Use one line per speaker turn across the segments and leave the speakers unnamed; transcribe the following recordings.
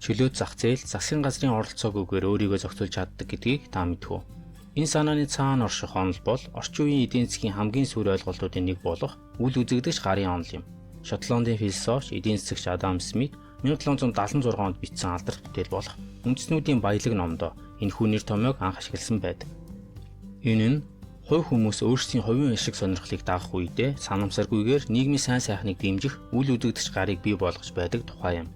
Чөлөөт зах зээл засгийн газрын оролцоогүйгээр өөрийгөө зохицуулж чаддаг гэдгийг та мэдэх үү? Энэ санааны цаана орших онол бол орчин үеийн эдийн засгийн хамгийн суурь ойлголтуудын нэг болох үл үзэгдэгч гарын онол юм. Шотландын философч, эдийн засагч Адам Смит 1776 онд бичсэн алдарт бүтээл болох Үндэстнүүдийн баялаг номдоо энэхүү нэр томьёог анх ашигласан байдаг. Энэ нь хувь хүмүүс өөрсдийн хувийн ашиг сонирхлыг дагах үедээ санамсаргүйгээр нийгмийн сайн сайхныг дэмжих үл үзэгдэгч гарыг бий болгож байдаг тухай юм.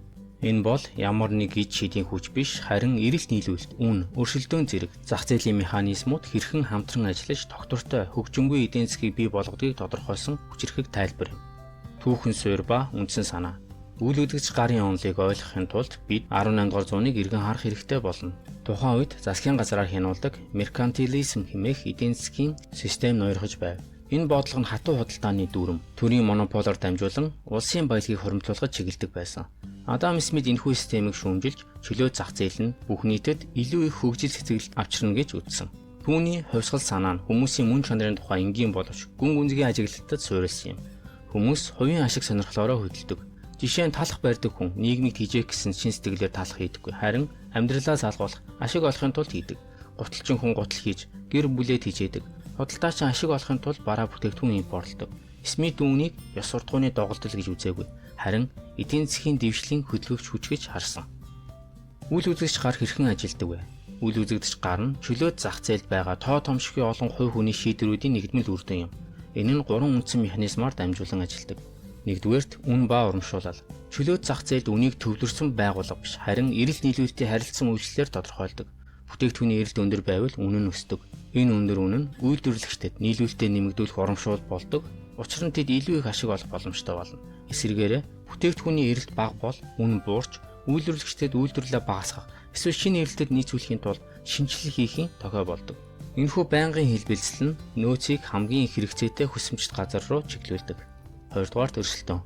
Энэ бол ямар нэг ид шидийн хүч биш, харин эрэлт нийлүүлэлт, үн, өрсөлдөөн зэрэг зах зээлийн механизмууд хэрхэн хамтран ажиллаж тогтвортой хөгжингүй эдийн засгийг бий болгодгийг тодорхойлсон хүчирхэг тайлбар юм. Түүхэн суурь ба үндсэн санаа. Үл үзэгдэгч гарын онолыг ойлгохын тулд бид 18 дугаар зууныг эргэн харах хэрэгтэй болно. Тухайн үед засгийн газраар хянуулдаг меркантилизм хэмээх эдийн засгийн систем ноёрхож байв. Энэ бодлого нь хатуу худалдааны дүрм, төрийн монополоор дамжуулан улсын баялагийг хуримтлуулахад чиглэдэг байсан. Адам Смит энэхүү системийг шүүмжилж, чөлөө зах зээл нь бүх нийтэд илүү их хөгжил цэцэглэлт авчирна гэж үзсэн. Түүний хувьсгал санаа нь хүмүүсийн мөн чанарын тухай энгийн боловч гүн гүнзгий ажиглалтад суурилсан юм. Хүмүүс хувийн ашиг сонирхлоороо хөдөлдөг. Жишээ нь, талх барьдаг хүн нийгмийг тэжээх гэсэн чин сэтгэлээр талх хийдэггүй. Харин амьдралаа залгуулах, ашиг олохын тулд хийдэг. Гуталчин хүн гутал хийж, гэр бүлээ тэжээдэг. Худалдаачин ашиг олохын тулд бараа бүтээгдэхүүн импортлдог. Смит үүнийг ёс суртахууны доголдол гэж үзээгүй. Харин эдийн засгийн дэвшлийн хөдөлгөгч хүч гэж харсан. Үл үзэгдэгч гар хэрхэн ажилладаг вэ? Үл үзэгдэгч гар нь чөлөөт зах зээлд байгаа тоо томшиггүй олон хувь хүний шийдвэрүүдийн нэгдмэл үр дүн юм. Энэ нь гурван үндсэн механизмаар дамжуулан ажилладаг. Нэгдүгээрт, үн ба урамшуулал. Чөлөөт зах зээлд үнийг төвлөрсөн байгууллага биш, харин эрэлт нийлүүлэлтийн харилцан үйлчлэлээр тодорхойлдог. Бүтээгдэхүүний эрэлт өндөр байвал үнэ нь өсдөг. Энэ өндөр үнэ нь үйлдвэрлэгчдэд нийлүүлэлтээ нэмэгдүүлэх урамшуул болдог. Учир нь тэд илүү их ашиг олох боломжтой болно. Эсрэгээрээ, бүтээгдэхүүний эрэлт бага бол үнэ буурч, үйлдвэрлэгчдэд үйлдвэрлэлээ багасгах эсвэл шинэ эрэлтэд нийцүүлэхийн тулд шинэчлэл хийхийн тохио болдог. Энэхүү байнгын хэлбэлзэл нь нөөцийг хамгийн их хэрэгцээтэй хүсэмжит газар руу чиглүүлдэг. Хоёрдугаарт, өрсөлдөөн.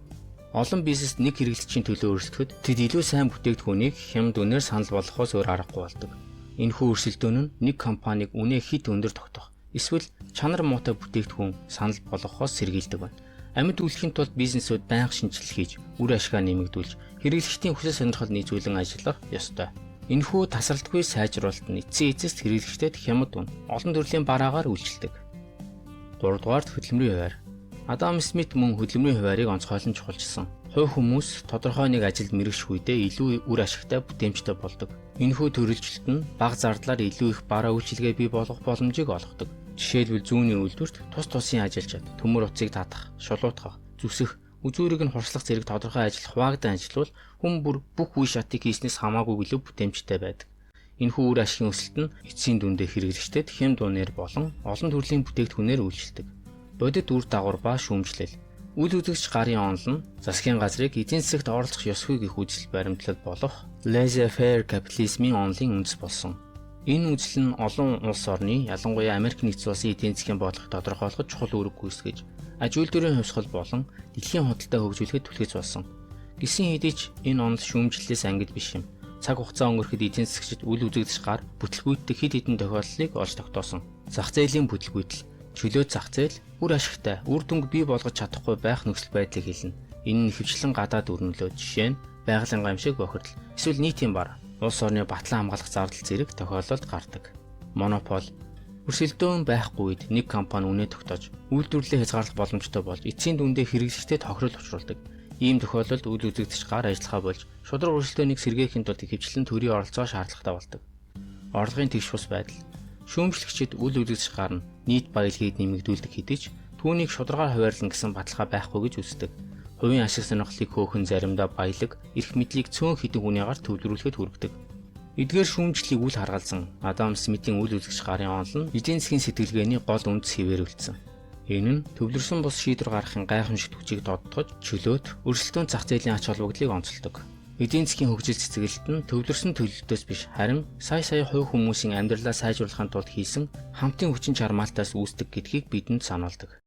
Олон бизнес нэг хэрэглэгчийн төлөө өрсөлдөхөд тэд илүү сайн бүтээгдэхүүнийг хямд үнээр санал болгохоос өөр аргагүй болдог. Энэхүү өрсөлдөөн нь нэг компанийг үнээ хэт өндөр тогтоох эсвэл чанар муутай бүтээгдэхүүн санал болгохоос сэргийлдэг байна. Амьд үлдэхийн тулд бизнесүүд байнга шинэчлэл хийж, үр ашгаа нэмэгдүүлж, хэрэглэгчдийн хүсэл сонирхол нийцүүлэн ажиллах ёстой. Энэхүү тасралтгүй сайжруулалт нь эцсийн эцэст хэрэглэгчдэд хямд үн, олон төрлийн бараагаар үйлчилдэг. Гуравдугаарт, хөдөлмөрийн хуваарь. Адам Смит мөн хөдөлмөрийн хуваарийг онцгойлон чухалчилсан. Хувь хүмүүс тодорхой нэг ажилд мэргэших үедээ илүү үр ашигтай, бүтээмжтэй болдог. Энэхүү төрөлжилт нь бага зардлаар илүү их бараа үйлчилгээ бий болгох боломжийг олгодог. Жишээлбэл, зүүнний үйлдвэрт тус тусын ажилчид төмөр утсыг татах, шулуутгах, зүсэх, үзүүрийг нь хурцлах зэрэг тодорхой ажил хуваагдан ажиллавал хүн бүр бүх үе шатыг хийснээс хамаагүй илүү бүтээмжтэй байдаг. Энэхүү үр ашигын өсөлт нь эцсийн дүндээ хэрэглэгчдэд хямд үнээр болон олон төрлийн бүтээгдэхүүнээр үйлчилдэг. Бодит үр дагавар ба шүүмжлэл. Үл үзэгдэгч гарын онол нь засгийн газрыг эдийн засагт оролцох ёсгүй гэх үзэл баримтлал болох laissez-faire капитализмын онолын үндэс болсон. Энэ үзэл нь олон улс орны, ялангуяа Америк Нэгдсэн Улсын эдийн засгийн бодлогыг тодорхойлоход чухал үүрэг гүйцэтгэж, аж үйлдвэрийн хувьсгал болон дэлхийн худалдаа хөгжүүлэхэд түлхэц болсон. Гэсэн хэдий ч энэ онол шүүмжлэлээс ангид биш юм. Цаг хугацаа өнгөрөхөд эдийн засагчид үл үзэгдэгч гар бүтэлгүйтдэг хэд хэдэн тохиолдлыг олж тогтоосон. Зах зээлийн бүтэлгүйтэл. Чөлөөт зах зээл үр ашигтай, үр дүнг бий болгож чадахгүй байх нөхцөл байдлыг хэлнэ. Энэ нь ихэвчлэн гадаад үр нөлөө, жишээ нь байгалийн гамшиг, бохирдол, эсвэл нийтийн бар, улс орны батлан хамгаалах зардал зэрэг тохиолдолд гардаг. Монопол. Өрсөлдөөн байхгүй үед нэг компани үнээ тогтоож, үйлдвэрлэлээ хязгаарлах боломжтой болж, эцсийн дүндээ хэрэглэгчдэд тохирол учруулдаг. Ийм тохиолдолд үл үзэгдэгч гар ажиллахаа болж, шударга өрсөлдөөнийг сэргээхийн тулд ихэвчлэн төрийн оролцоо шаардлагатай болдог. Орлогын тэгш бус байдал. Шүүмжлэгчид үл үзэгдэгч гар нь нийт баялагийг нэмэгдүүлдэг хэдий ч түүнийг шударгаар хуваарлана гэсэн баталгаа байхгүй гэж үздэг. Хувийн ашиг сонирхлыг хөөхөн заримдаа баялаг, эрх мэдлийг цөөн хэдэн хүний гарт төвлөрүүлэхэд хүргэдэг. Эдгээр шүүмжлэлийг үл харгалзан Адам Смитийн үл үзэгдэгч гарын онол нь эдийн засгийн сэтгэлгээний гол үндэс хэвээр үлдсэн. Энэ нь төвлөрсөн бус шийдвэр гаргахын гайхамшигт хүчийг тодотгож, чөлөөт, өрсөлдөөн зах зээлийн ач холбогдлыг онцолдог. Эдийн засгийн хөгжил цэцэглэлт нь төвлөрсөн төлөлтөөс биш, харин сая сая хувь хүмүүсийн амьдралаа сайжруулахын тулд хийсэн хамтын хүчин чармаалтаас үүсдэг гэдгийг бидэнд сануулдаг.